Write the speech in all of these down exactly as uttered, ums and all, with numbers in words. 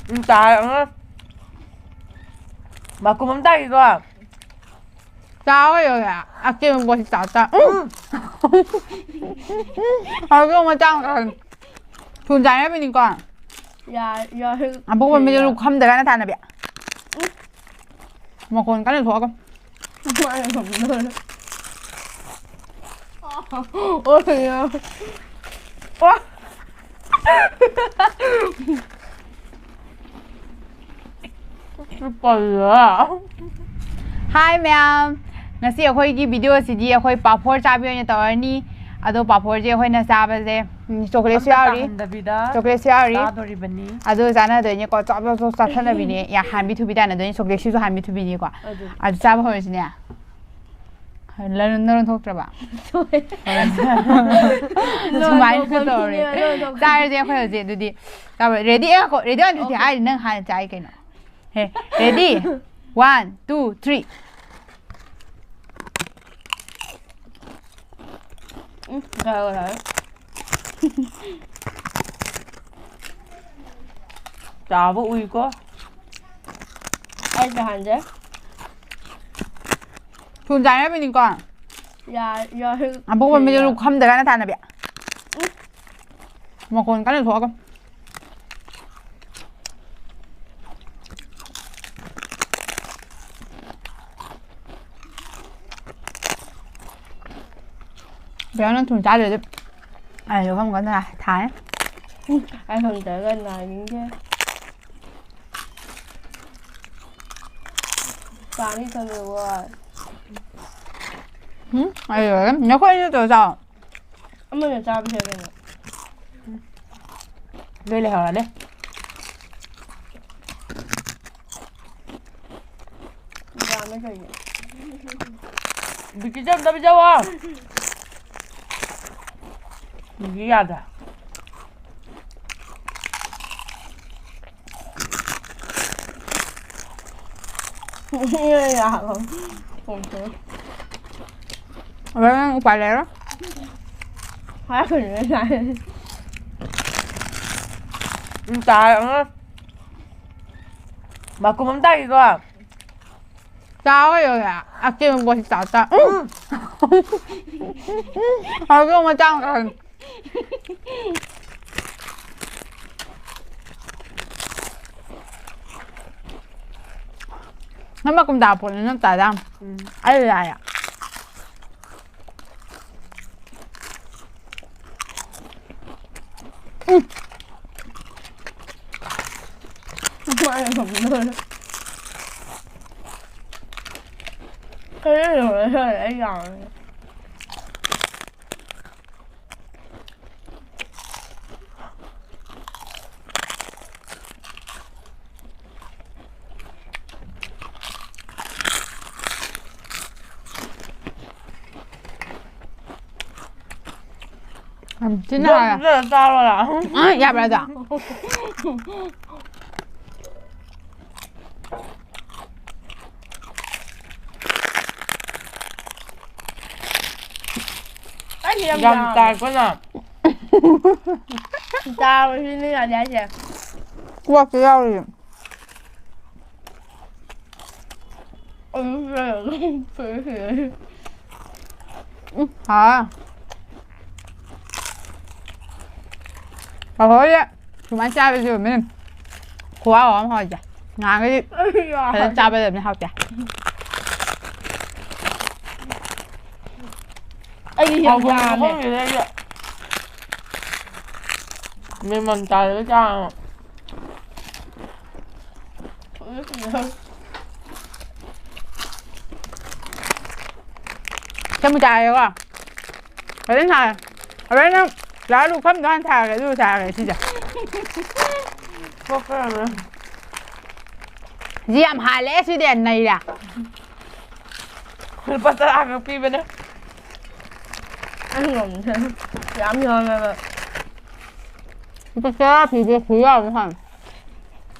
ꯎꯝ, ꯇꯥꯔꯦ꯫ ꯎꯝ꯫ ꯃꯀꯨꯝ ꯑꯃ ꯇꯥꯈꯤꯀꯣ꯫ ꯆꯥꯎ ꯀꯩꯗꯧꯔꯦ? ꯑꯀꯦꯝ ꯄꯣꯠꯁꯤ ꯆꯥꯎ ꯆꯥꯎ꯫ ꯎꯝ꯫ ꯑꯗꯨ ꯃꯆꯥ ꯃꯆꯥ꯫ ꯊꯨꯅ ꯆꯥꯅꯕꯤꯅꯤꯀꯣ꯫ ꯌꯥ-, ꯌꯥ-, ꯑꯄꯣꯛꯄ ꯃꯤꯗ ꯌꯥ-, ꯂꯨꯞꯈꯝꯗ ꯀꯥꯏꯅ ꯊꯥꯅꯕꯤ꯫ ꯎꯝ꯫ ꯃꯈꯣꯟ ꯀꯟꯅ ꯊꯣꯛꯑꯒ꯫ ꯃꯥꯅ ꯊꯣꯛꯄꯗꯣ꯫ ꯑꯣ, ꯌꯥ꯫ ꯑꯣ꯫ ꯀꯔꯤꯔꯥ? ꯍꯥꯏ ꯃꯌꯥꯝ, ꯉꯁꯤ ꯑꯩꯈꯣꯏꯒꯤ video ꯑꯁꯤꯗꯤ ꯑꯩꯈꯣꯏ ꯄꯥꯐꯣꯔ ꯆꯥꯕꯤ ꯑꯣꯏꯅ ꯇꯧꯔꯅꯤ꯫ ꯑꯗꯣ ꯄꯥꯐꯣꯔꯁꯦ ꯑꯩꯈꯣꯏꯅ ꯆꯥꯕꯁꯦ, ꯎꯝ, chocolateꯁꯨ ꯑꯝꯇ ꯌꯥꯎꯔꯤ꯫ ꯇꯥꯍꯟꯗꯕꯤꯗ chocolateꯁꯨ ꯌꯥꯎꯔꯤ꯫ ꯆꯥꯗꯣꯔꯤꯕꯅꯤ꯫ ꯑꯗꯣ ꯆꯥꯟꯅꯗꯣꯏꯅꯦꯀꯣ, ꯆꯣꯞ ꯆꯣꯞ ꯆꯣꯞ ꯆꯥꯊꯅꯕꯤꯅꯦ꯫ ꯌꯥ, ꯍꯥꯟꯕꯤ ꯊꯨꯕꯤ ꯇꯥꯟꯅꯗꯣꯏꯅꯦ, chocolateꯁꯤꯁꯨ ꯍꯥꯟꯕꯤ ꯊꯨꯕꯤꯅꯤꯀꯣ꯫ ꯑꯗꯨ꯫ ꯑꯗꯨ ꯆꯥꯕ ꯍꯧꯔꯁꯤꯅꯦ꯫ ꯂꯔꯨꯟ ꯅꯔꯣꯟ ꯊꯣꯛꯇ꯭ꯔꯕ? ꯊꯣꯛꯑꯦ꯫ ꯁꯨꯃꯥꯏꯅ ꯂꯣꯟ ꯇꯧꯔꯦ꯫ ꯊꯣꯛꯄ ꯃꯤꯅꯦꯕ, ꯂꯣꯟ ꯊꯣꯛꯄ꯫ ꯆꯥꯔꯁꯦ ꯑꯩꯈꯣꯏ ꯍꯧꯖꯤꯛ ꯑꯗꯨꯗꯤ꯫ ꯆꯥꯕ ready? ꯑꯦ, ꯉꯥꯏꯈꯣ, ready one, two, three okay. ꯍꯥꯏꯔꯗꯤ ꯅꯪ ꯍꯥꯟꯅ ꯆꯥꯏ ꯀꯩꯅꯣ꯫ ꯍꯦ, ready? One, two, three꯫ ꯎꯝ, ꯌꯥꯔꯦ, ꯌꯥꯔꯦ꯫ ꯆꯥꯕ ꯎꯏꯀꯣ꯫ ꯑꯩ ꯅꯍꯥꯟꯁꯦ꯫ ꯊꯨꯅ ꯆꯥꯅꯕꯤꯅꯤꯀꯣ꯫ ꯌꯥ-, ꯌꯥ-, ꯑꯄꯣꯛꯄ ꯃꯤꯗ ꯌꯥ-, ꯂꯨꯞꯈꯝꯗ ꯀꯥꯏꯅ ꯊꯥꯅꯕꯤ꯫ ꯎꯝ꯫ ꯃꯈꯣꯟ ꯀꯟꯅ ꯊꯣꯛꯑꯒ꯫ ꯕꯦꯝꯃ, ꯅꯪ ꯊꯨꯝ ꯆꯥꯗ꯭ꯔꯗꯤ ꯑꯩ ꯂꯨꯈꯝ ꯀꯟꯅ ꯊꯥꯅꯤ꯫ ꯑꯩ ꯈꯪꯗ꯭ꯔꯒ ꯅꯥꯅꯤꯡꯗꯦ꯫ ꯆꯥꯅꯤ ꯈꯪꯉꯦꯕ꯫ ꯎꯝ, ꯑꯩ ꯂꯣꯏꯔꯦ꯫ ꯅꯈꯣꯏ ꯑꯅꯤ ꯅꯠꯇ꯭ꯔꯣ ꯆꯥꯎ꯫ ꯑꯃꯅ ꯆꯥꯕꯁꯦ ꯀꯩꯅꯣ? ꯂꯣꯏ ꯂꯩꯍꯧꯔꯅꯤ꯫ ꯌꯥꯝꯃꯦ ꯀꯩꯒꯤ? ꯕꯤꯀꯤꯁꯨ ꯑꯝꯇ ꯄꯤꯖꯧꯋꯣ꯫ ꯕꯤꯀꯤ ꯌꯥꯗ꯭ꯔꯦ꯫ ꯑꯗꯣ ꯅꯪ ꯎꯄꯥꯏ ꯂꯩꯔꯣꯏ꯫ ꯍꯥꯏꯔꯛꯀꯅꯨ ꯅꯪ꯫ ꯎꯝ, ꯇꯥꯔꯦ꯫ ꯑꯃ ꯃꯀꯨꯝ ꯑꯃ ꯇꯥꯒꯦꯀꯣ꯫ ꯆꯥꯎꯋꯦ ꯌꯣꯌꯥ꯫ ꯑꯀꯦꯝꯕ ꯄꯣꯠꯁꯤ ꯆꯥꯎ ꯆꯥꯎ꯫ ꯎꯝ꯫ ꯍꯧꯗꯣꯡ ꯃꯆꯥ ꯑꯃꯈꯛ꯫ ꯅꯪ ꯃꯀꯨꯝ ꯇꯥꯕ ꯄꯣꯠꯅꯤ ꯅꯪ ꯆꯥꯗꯥ꯫ ꯎꯝ꯫ ꯑꯩ ꯂꯥꯏ꯫ ꯌꯥꯝ ꯊꯤꯅ ꯍꯥꯎꯋꯦ꯫ ꯆꯥꯔꯣꯔꯥ? ꯑ, ꯌꯥꯕ꯭ꯔꯥ ꯑꯗꯣ? ꯑꯩꯗꯤ ꯌꯥꯝ ꯌꯥꯝ ꯌꯥꯝꯃꯦ꯫ ꯆꯥꯏꯀꯣ ꯅꯪ꯫ ꯆꯥꯕꯁꯤꯅ ꯌꯥꯗꯦ ꯍꯥꯏꯁꯦ꯫ ꯀꯣꯛꯇ ꯌꯥꯎꯔꯤ꯫ ꯑꯗꯨꯝ ꯂꯩꯔꯒ ꯐꯔꯦ ꯐꯔꯦ꯫ ꯎꯝ, ꯍꯥꯎꯋꯦ꯫ ꯑꯩꯈꯣꯏꯗꯤ ꯁꯨꯃꯥꯏꯅ ꯆꯥꯕꯁꯦ ꯑꯣꯏꯕꯅꯤ꯫ ꯈꯨꯍꯥꯎ ꯑꯃ ꯍꯥꯎꯋꯦ꯫ ꯉꯥꯡꯒꯗꯤ ꯑꯩ ꯌꯥꯔꯦ꯫ ꯐꯖꯅ ꯆꯥꯕ ꯂꯩꯕꯅꯤ ꯍꯥꯎꯇꯦ꯫ ꯑꯩꯒꯤ ꯌꯥꯝ ꯍꯥꯎꯕ ꯌꯥꯝꯃꯦ꯫ ꯃꯐꯝꯁꯤꯗ ꯑꯩꯁꯦ ꯃꯦꯟ ꯃꯥꯟ ꯇꯥꯗꯕ ꯆꯥꯡ꯫ ꯁꯦꯝꯃꯨ ꯆꯥꯔꯦꯀꯣ꯫ ꯐꯖꯅ ꯁꯥꯔꯦ꯫ ꯍꯣꯔꯦꯟ ꯅꯪ ꯂꯥꯛꯑ ꯂꯨꯈꯝꯗꯣ ꯍꯥꯟꯅ ꯊꯥꯔꯒꯦ, ꯑꯗꯨꯒ ꯆꯥꯔꯒꯦ ꯁꯤꯁꯦ꯫ ꯊꯣꯛꯈ꯭ꯔꯕ꯭ꯔꯥ? ꯁꯤ ꯌꯥꯝ ꯍꯥꯜꯂꯦ, ꯁꯤꯗꯤ ꯅꯩꯔꯦ꯫ ꯂꯨꯄꯥ ꯇꯔꯥ ꯈꯛ ꯄꯤꯕꯅꯦ꯫ ꯑꯩ ꯉꯝꯗꯦ꯫ ꯌꯥꯝ ꯌꯥꯝꯃꯦꯕ꯫ ꯂꯨꯄꯥ ꯇꯔꯥ ꯄꯤꯕ ꯈꯨꯌꯥꯝ ꯑꯃ ꯍꯥꯜꯂꯦ꯫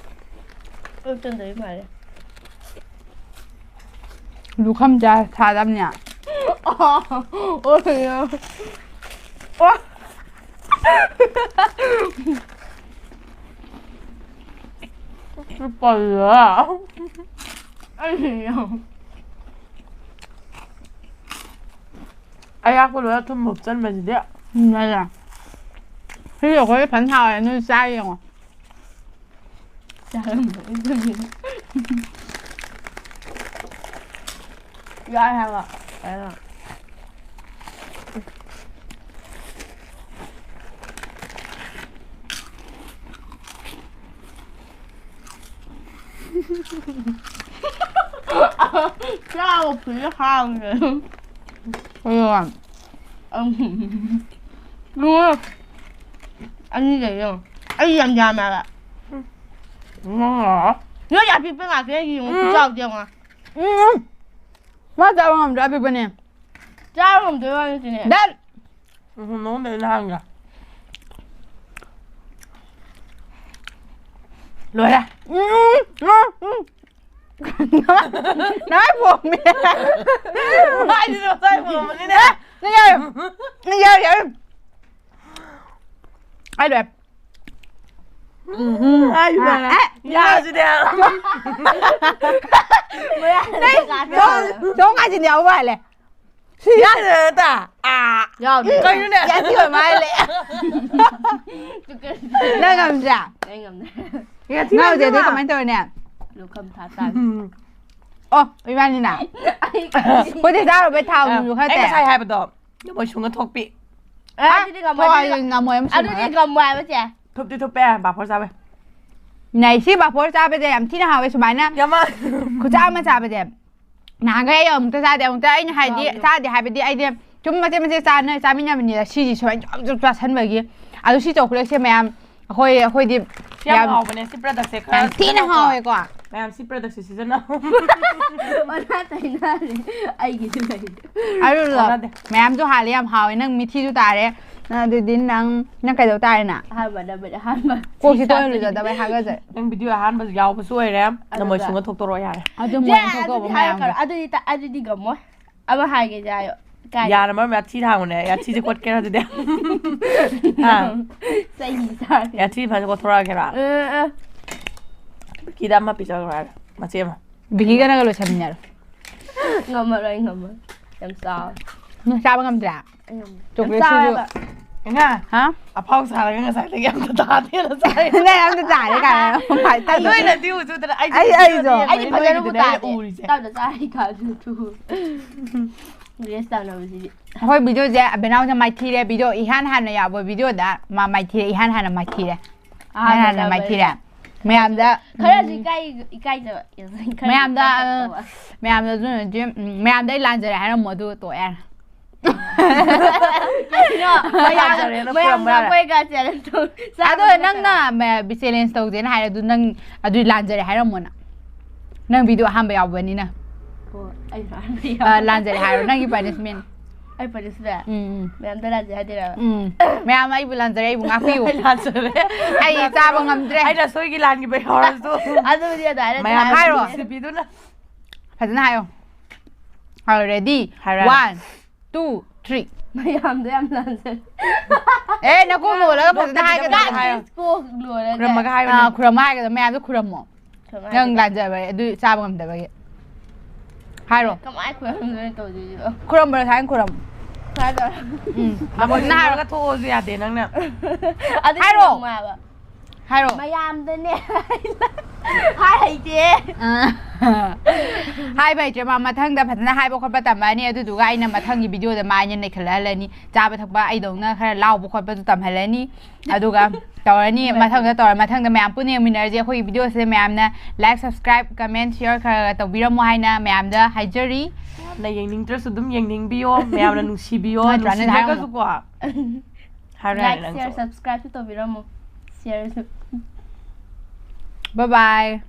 ꯑꯩ ꯆꯟꯗꯕꯤ ꯐꯔꯦ꯫ ꯂꯨꯈꯝ ꯆꯥ ꯊꯥꯗꯕꯅꯦ꯫ ꯑꯣ꯫ ꯑꯣ꯫ ꯀꯔꯤꯔꯥ? ꯑꯩ ꯑꯌꯥꯛꯄ ꯂꯣꯏꯔ ꯊꯨꯝ ꯍꯥꯞꯆꯟꯕꯁꯤꯗꯤ꯫ ꯎꯝ, ꯌꯥꯏ, ꯌꯥꯏ꯫ ꯁꯤꯁꯦ ꯑꯩꯈꯣꯏ ꯐꯖꯅ ꯍꯥꯎꯋꯦ, ꯅꯣꯏ ꯆꯥ ꯌꯦꯡꯉꯣ꯫ ꯆꯥꯔꯝꯕ ꯑꯗꯨꯒꯤ꯫ ꯌꯥꯏ ꯍꯥꯏꯕ꯫ ꯀꯩꯅꯣ꯫ ꯆꯥꯕ ꯐꯨꯜꯂ ꯍꯥꯎꯅ꯫ ꯀꯩꯅꯣ? ꯑꯪ꯫ ꯂꯣꯏꯔꯦ꯫ ꯑꯅꯤ ꯂꯩ ꯌꯦꯡꯉꯣ꯫ ꯑꯩ ꯌꯥꯝ ꯌꯥꯝꯃꯦ ꯍꯥꯏꯕ꯫ ꯎꯝ꯫ ꯅꯣꯏ ꯑꯄꯤꯛꯄ ꯉꯥꯛꯇ ꯌꯦꯡꯉꯣ, ꯎꯝ꯫ ꯈꯨꯆꯥꯎꯗꯣ ꯌꯦꯡꯉꯣ꯫ ꯎꯝ꯫ ꯃꯥ ꯆꯥꯕ ꯉꯝꯗ꯭ꯔꯥ ꯑꯄꯤꯛꯄꯅꯦ? ꯆꯥꯕ ꯉꯝꯗꯣꯏ ꯋꯥ ꯅꯠꯇꯦꯅꯦ꯫ ꯗꯠ! ꯎꯝ, ꯅꯉꯣꯟꯗ ꯂꯥꯡꯒ꯫ ꯂꯣꯏꯔꯦ꯫ ꯎꯝ, ꯎꯝ, ꯎꯝ꯫ ꯅꯪ ꯄꯣꯝꯃꯦ꯫ ꯍꯥꯏꯗꯤ ꯉꯁꯥꯏ ꯄꯣꯝꯕꯅꯤꯅꯦ꯫ ꯅꯪ ꯌꯥꯔꯦ꯫ ꯅꯪ ꯌꯥꯔꯦ, ꯌꯥꯔꯦ꯫ ꯑꯩ ꯂꯣꯏꯔꯦ꯫ ꯎꯝ, ꯍꯥꯏꯗꯤ ꯑ, ꯂꯣꯏꯔꯦ꯫ ꯑꯦ꯫ ꯌꯥꯁꯤꯗꯤ꯫ ꯅꯪ ꯁꯣꯝ-, ꯁꯣꯝ ꯀꯥꯆꯤꯟ ꯌꯥꯎꯕ ꯃꯥꯜꯂꯦ꯫ ꯁꯤ ꯌꯥꯗ꯭ꯔꯦ ꯅꯠꯇ? ꯑꯥ꯫ ꯌꯥꯎꯗꯦ꯫ ꯀꯩꯅꯣꯅꯦ? ꯌꯥꯊꯤ ꯑꯣꯏ ꯃꯥꯜꯂꯦ꯫ ꯅꯪ ꯉꯝꯗ꯭ꯔꯥ? ꯑꯩ ꯉꯝꯗꯦ꯫ ꯌꯥꯊꯤ ꯉꯥꯎꯗꯦ, ꯑꯗꯨ ꯑꯣꯏꯃꯥ꯫ ꯀꯃꯥꯏꯅ ꯇꯧꯔꯅꯤ? ꯂꯨꯈꯝ ꯊꯥ ꯇꯥꯔꯦ꯫ ꯎꯝ꯫ ꯑꯣ, ꯏꯕꯥꯅꯤꯅ? ꯑꯩ ꯈꯣꯏꯗꯤ ꯆꯥꯔꯨꯕꯩ ꯊꯥꯎ ꯑ, ꯃꯨꯟꯁꯨ ꯈꯔ ꯑꯩ ꯇꯩ꯫ ꯉꯁꯥꯏ ꯍꯥꯏꯕꯗꯣ, ꯃꯣꯏ ꯁꯨꯡꯅ ꯊꯣꯛꯄꯤ꯫ ꯑꯦ, ꯑꯗꯨꯗꯤ ꯉꯝꯃꯣꯏ, ꯊꯣꯛꯑꯣ, ꯑꯗꯨꯗꯤ ꯉꯝꯃꯣꯏ, ꯑꯃ ꯑꯗꯨꯗꯤ ꯁꯨꯡꯉꯔꯣꯏ꯫ ꯉꯝꯃꯣꯏ ꯍꯥꯏꯕꯁꯦ꯫ ꯊꯨꯞꯇꯤ ꯊꯨꯞꯄꯦ, ꯄꯥꯐꯣꯔ ꯆꯥꯕꯩ꯫ ꯅꯩ, ꯁꯤ ꯄꯥꯐꯣꯔ ꯆꯥꯕꯁꯦ ꯌꯥꯝ ꯊꯤꯅ ꯍꯥꯎꯋꯦ ꯁꯨꯃꯥꯏꯅ꯫ ꯌꯥꯝ ꯈꯨꯆꯥ ꯑꯃ ꯆꯥꯕꯁꯦ꯫ ꯅꯍꯥꯟꯈꯩ ꯑꯩ ꯑꯃꯨꯛꯇ ꯆꯥꯗꯦ, ꯑꯃꯨꯛꯇ ꯑꯩꯅ ꯍꯥꯏꯗꯤ ꯆꯥꯎꯅ꯫ ꯆꯥꯗꯦ ꯍꯥꯏꯕꯗꯤ ꯑꯩꯗꯤ ꯁꯨꯝ ꯃꯆꯦꯠ ꯃꯆꯦꯠ ꯆꯥꯅ ꯆꯥꯃꯤꯟꯅꯕꯅꯤꯗ, ꯁꯤꯁꯤ ꯁꯨꯃꯥꯏꯅ ꯖꯣꯞ ꯖꯣꯞ ꯆꯥꯁꯟꯕꯒꯤ꯫ ꯑꯗꯨ ꯁꯤ ꯆꯧꯀ꯭ꯂꯦꯠꯁꯦ ꯃꯌꯥꯝ ꯑꯩꯈꯣꯏ, ꯑꯩꯈꯣꯏꯗꯤ ꯁꯤ ꯌꯥꯝ ꯌꯥꯝ, ꯍꯥꯎꯕꯅꯦ, ꯁꯤ ꯄ꯭ꯔꯗꯛꯁꯦ ꯈꯔ ꯌꯥꯝ ꯊꯤꯅ ꯁꯤꯖꯤꯟꯅꯧꯀꯣ꯫ ꯍꯥꯎꯋꯦꯀꯣ꯫ ꯃꯌꯥꯝ ꯁꯤ ꯄ꯭ꯔꯗꯛꯁꯦ ꯁꯤꯖꯤꯟꯅꯧ꯫ ꯑꯣꯟꯅ ꯇꯩꯅꯔꯦ ꯑꯩꯒꯤꯁꯨ ꯂꯩ꯫ ꯑꯗꯨꯗꯣ ꯑꯣꯟꯅꯗꯦ꯫ ꯃꯌꯥꯝꯁꯨ ꯍꯥꯜꯂꯦ, ꯌꯥꯝ ꯍꯥꯎꯋꯦ꯫ ꯅꯪ ꯃꯤꯊꯤꯁꯨ ꯇꯥꯔꯦ꯫ ꯅꯪ ꯑꯗꯨꯗꯤ ꯅꯪ, ꯅꯪ ꯀꯩꯗꯧ ꯇꯥꯔꯦ ꯅꯪ? ꯑꯍꯥꯟꯕ ꯅꯝꯕꯔ ꯑꯍꯥꯟꯕ꯫ ꯀꯣꯛꯁꯤ ꯇꯣꯏꯅ ꯂꯨꯖꯗꯕꯩ ꯍꯥꯒꯠꯆꯩ꯫ ꯅꯪ ꯚꯤꯗꯤꯑꯣ ꯑꯍꯥꯟꯕꯁꯨ ꯌꯥꯎꯕꯁꯨ ꯑꯣꯏꯔꯦ꯫ ꯑꯗꯨꯒ ꯅꯃꯣꯏ ꯁꯨꯡꯉ ꯊꯣꯛꯇꯣꯔꯛꯑꯣ ꯌꯥꯔꯦ꯫ ꯑꯗꯨ ꯆꯦ, ꯃꯣꯏꯅ ꯊꯣꯛꯇꯧꯕ ꯑꯗꯨꯗꯤ ꯃꯌꯥꯝꯒ꯫ ꯍꯥꯏꯔꯛꯀꯅꯨ꯫ ꯑꯗꯨꯗꯤ ꯇ-, ꯑꯗꯨꯗꯤ ꯉꯝꯃꯣꯏ꯫ ꯑꯃ ꯍꯥꯏꯒꯦꯁꯦ ꯍꯥꯏꯌꯣ꯫ ꯀꯥꯏꯗ? ꯌꯥꯔꯦ, ꯃꯔꯝ ꯌꯥꯊꯤ ꯊꯥꯡꯉꯨꯅꯦ꯫ ꯌꯥꯊꯤꯁꯦ ꯀꯣꯠꯀꯦꯔꯥ ꯑꯗꯨꯗꯤ? ꯍꯥ? ꯆꯩ ꯆꯥꯔꯦ꯫ ꯌꯥꯊꯤ ꯐꯖꯅ ꯀꯣꯠꯊꯣꯔꯛꯑꯒꯦꯔꯥ? ꯑ, ꯑ꯫ ꯀꯤꯗ ꯑꯃ ꯄꯤꯖꯈ꯭ꯔꯣ ꯍꯥꯏꯔꯒ ꯃꯆꯦ ꯑꯃ꯫ ꯕꯤꯀꯤꯒ ꯅꯪꯒ ꯂꯣꯏꯁꯟꯃꯤꯟꯅꯔꯣ꯫ ꯉꯝꯃꯔꯣꯏ, ꯉꯝꯃꯔꯣꯏ꯫ ꯌꯥꯝ ꯆꯥꯎꯔꯦ꯫ ꯅꯪ ꯆꯥꯕ ꯉꯝꯗ꯭ꯔꯦ? ꯑꯩ ꯉꯝꯃꯔꯣꯏ꯫ Chocolate ꯌꯥꯝ ꯆꯥꯎꯔꯦꯕ꯫ ꯏꯃꯥ, ꯍꯥ? ꯑꯐꯥꯎ ꯁꯥꯔꯒ ꯉꯁꯥꯏꯗꯒꯤ ꯑꯝꯇ ꯇꯥꯗꯦꯅ ꯆꯥꯏ꯫ ꯅꯪ ꯑꯝꯇ ꯇꯥꯔꯦ ꯀꯥꯏꯅ꯫ ꯎꯄꯥꯏ ꯂꯩꯇꯦ꯫ ꯅꯣꯏꯅꯗꯤ ꯎꯖꯨꯗꯅ ꯑꯩꯗꯤ ꯑꯩ, ꯑꯩꯁꯨ꯫ ꯑꯩꯗꯤ ꯐꯖꯅꯕꯨ ꯅꯣꯏꯒꯤꯗꯨꯅꯦ ꯇꯥꯗꯦ꯫ ꯎꯔꯤꯁꯦ꯫ ꯇꯞꯅ ꯆꯥꯔꯤ ꯀꯥꯟꯗꯨꯗ꯫ Rest ꯇꯧꯅꯕꯁꯤꯗꯤ꯫ ꯑꯩꯈꯣꯏ videoꯁꯦ ꯕꯦꯅꯥꯎꯁꯦ ꯃꯥꯏꯊꯤꯔꯦ꯫ Video ꯏꯍꯥꯟ ꯍꯥꯟꯅ ꯌꯥꯎꯕ videoꯗ ꯃꯥ ꯃꯥꯏꯊꯤꯔꯦ, ꯏꯍꯥꯟ ꯍꯥꯟꯅ ꯃꯥꯏꯊꯤꯔꯦ꯫ ꯏꯍꯥꯟ ꯍꯥꯟꯅ ꯃꯥꯏꯊꯤꯔꯦ꯫ ꯃꯌꯥꯝꯗ ꯈꯔꯁꯨ ꯏꯀꯥꯏ, ꯏꯀꯥꯏꯖꯕ꯫ ꯈꯔ ꯃꯌꯥꯝꯗ, ꯏꯀꯥꯏ ꯈꯠꯇꯕ꯫ ꯃꯌꯥꯝꯗ ꯑꯗꯨꯅ ꯎꯝ, ꯃꯌꯥꯝꯗ ꯑꯩ ꯂꯥꯟꯖꯔꯦ ꯍꯥꯏꯔꯝꯃꯣ, ꯑꯗꯨꯒ ꯇꯣꯛꯑꯦ ꯌꯥꯔꯦ꯫ ꯀꯩꯅꯣ, ꯃꯌꯥꯝ, ꯂꯥꯟꯖꯔꯦꯅ ꯃꯌꯥꯝ ꯈꯨꯔꯨꯝꯕ ꯌꯥꯔꯦ꯫ ꯅꯈꯣꯏꯒ challenge ꯇꯧ-, ꯑꯗꯣ ꯆꯥꯕ ꯅꯪꯅ ꯃ-, challenge ꯇꯧꯁꯦꯅ ꯍꯥꯏꯔꯦ, ꯑꯗꯨ ꯅꯪ ꯑꯗꯨ ꯂꯥꯟꯖꯔꯦ ꯍꯥꯏꯔꯝꯃꯣꯅ꯫ ꯅꯪ video ꯑꯍꯥꯟꯕ ꯌꯥꯎꯕꯅꯤꯅ꯫ ꯑꯣ, ꯑꯩ ꯂꯥꯟꯕ ꯑ, ꯌꯥꯎ-, ꯂꯥꯟꯖꯔꯦ ꯍꯥꯏꯔꯣ, ꯅꯪꯒꯤ punishment꯫ ꯑꯩ punishment? ꯎꯝ, ꯎꯝ. ꯃꯌꯥꯝꯗ ꯂꯥꯟꯖꯩ ꯍꯥꯏꯗꯣꯏꯔꯕ? ꯎꯝ. ꯃꯌꯥꯝ ꯑꯩꯕꯨ ꯂꯥꯟꯖꯔꯦ, ꯑꯩꯕꯨ ꯉꯥꯛꯄꯤꯌꯨ꯫ ꯑꯩ ꯂꯥꯟꯖꯔꯦ꯫ ꯑꯩ ꯆꯥꯕ ꯉꯝꯗ꯭ꯔꯦ꯫ ꯑꯩꯅ ꯁꯣꯏꯒꯤ ꯂꯥꯟꯈꯤꯕ ꯌꯥꯎꯔꯁꯨ꯫ ꯑꯗꯨꯕꯨꯗꯤ ꯑꯗꯨꯃꯥꯏꯅ ꯃꯌꯥꯝ ꯍꯥꯏꯔꯣ꯫ ꯅꯨꯡꯁꯤꯕꯤꯗꯨꯅ꯫ ꯐꯖꯅ ꯍꯥꯏꯌꯣ꯫ ꯍꯥꯏꯔꯣ, ready? ꯍꯥꯏꯔꯣ꯫ One, two, three. ꯃꯌꯥꯝꯗꯣ ꯌꯥꯝ ꯂꯥꯟꯖꯔꯦ꯫ ꯑꯦ, ꯅꯀꯣꯛ ꯅꯣꯜꯂꯒ ꯐꯖꯅ ꯍꯥꯏꯒꯗꯕꯅꯤ꯫ ꯍꯥꯏꯌꯣ꯫ Practice ꯀꯣꯛ ꯂꯣꯏꯔꯒ꯫ ꯈꯨꯔꯝꯃꯒ ꯑꯥ, ꯍꯥꯏꯕꯅꯦ꯫ ꯈꯨꯔꯝꯃ ꯍꯥꯏꯒꯗꯕ, ꯃꯌꯥꯝꯗꯣ ꯈꯨꯔꯝꯃꯣ꯫ ꯈꯨꯔꯝꯃ ꯅꯪ ꯍꯥꯏꯒꯗꯕ꯫ ꯂꯥꯟꯖꯕ ꯑꯗꯨ ꯆꯥꯕ ꯉꯝꯗꯕꯒꯤ꯫ ꯍꯥꯏꯔꯣ꯫ ꯀꯃꯥꯏꯅ ꯈꯨꯔꯝꯗꯣꯏꯅꯣ ꯇꯧꯗꯣꯏꯁꯤꯕꯣ? ꯈꯨꯔꯝꯕ꯭ꯔꯣ, ꯁꯥꯏꯅ ꯈꯨꯔꯝ꯫ ꯈꯔꯗ꯫ ꯎꯝ. ꯑꯃꯨꯛ ꯐꯖꯅ ꯍꯥꯏꯔꯣ꯫ ꯊꯣꯛꯑꯁꯨ ꯌꯥꯗꯦ ꯅꯪꯅ꯫ ꯑꯗꯨꯗꯤ ꯍꯥꯏꯔꯣ꯫ ꯉꯝꯃꯣꯏ ꯍꯥꯏꯕ꯫ ꯍꯥꯏꯔꯣ꯫ ꯃꯌꯥꯝꯗꯅꯦ꯫ ꯍꯥꯏ ꯍꯩꯇꯦ꯫ ꯑ꯫ ꯍꯥꯏꯕ ꯍꯩꯇ꯭ꯔꯦ ꯃꯥ, ꯃꯊꯪꯗ ꯐꯖꯅ ꯍꯥꯏꯕ ꯈꯣꯠꯄ ꯇꯝꯃꯛꯑꯅꯤ, ꯑꯗꯨꯗꯨꯒ ꯑꯩꯅ ꯃꯊꯪꯒꯤ videoꯗ ꯃꯥ ꯑꯩꯅ ꯅꯩꯈꯠꯂꯛꯍꯜꯂꯅꯤ꯫ ꯆꯥꯕ ꯊꯛꯄ ꯑꯩꯗꯧꯅ ꯈꯔ ꯂꯥꯎꯕ ꯈꯣꯠꯄꯁꯨ ꯇꯝꯍꯜꯂꯅꯤ꯫ ꯑꯗꯨꯒ ꯇꯧꯔꯅꯤ, ꯃꯊꯪꯗ ꯇꯧꯔ, ꯃꯊꯪꯗ ꯃꯌꯥꯝ ꯄꯨꯟꯅ ꯌꯦꯡꯃꯤꯟꯅꯔꯁꯦ꯫ ꯑꯩꯈꯣꯏꯒꯤ videoꯁꯤꯗ ꯃꯌꯥꯝꯅ like, subscribe, comment, share ꯈꯔ ꯈꯔ ꯇꯧꯕꯤꯔꯝꯃꯣ ꯍꯥꯏꯅ ꯃꯌꯥꯝꯗ ꯍꯥꯏꯖꯔꯤ꯫ ꯌꯥꯝꯅ ꯌꯦꯡꯅꯤꯡꯗ꯭ꯔꯁꯨ ꯑꯗꯨꯝ ꯌꯦꯡꯅꯤꯡꯕꯤꯌꯣ, ꯃꯌꯥꯝꯅ ꯅꯨꯡꯁꯤꯕꯤꯌꯣ, ꯅꯠꯇ꯭ꯔꯥ, ꯅꯠꯇ꯭ꯔꯥ, ꯅꯨꯡꯁꯤꯗ꯭ꯔꯒꯁꯨꯀꯣ꯫ ꯍꯥꯏꯔꯣ, ꯍꯥꯏꯔꯣ, Like, ꯅꯪ share, ꯇꯣꯛꯑꯣ꯫ Subscribeꯁꯨ ꯇꯧꯕꯤꯔꯝꯃꯣ꯫ Shareꯁꯨ꯫ Bye bye.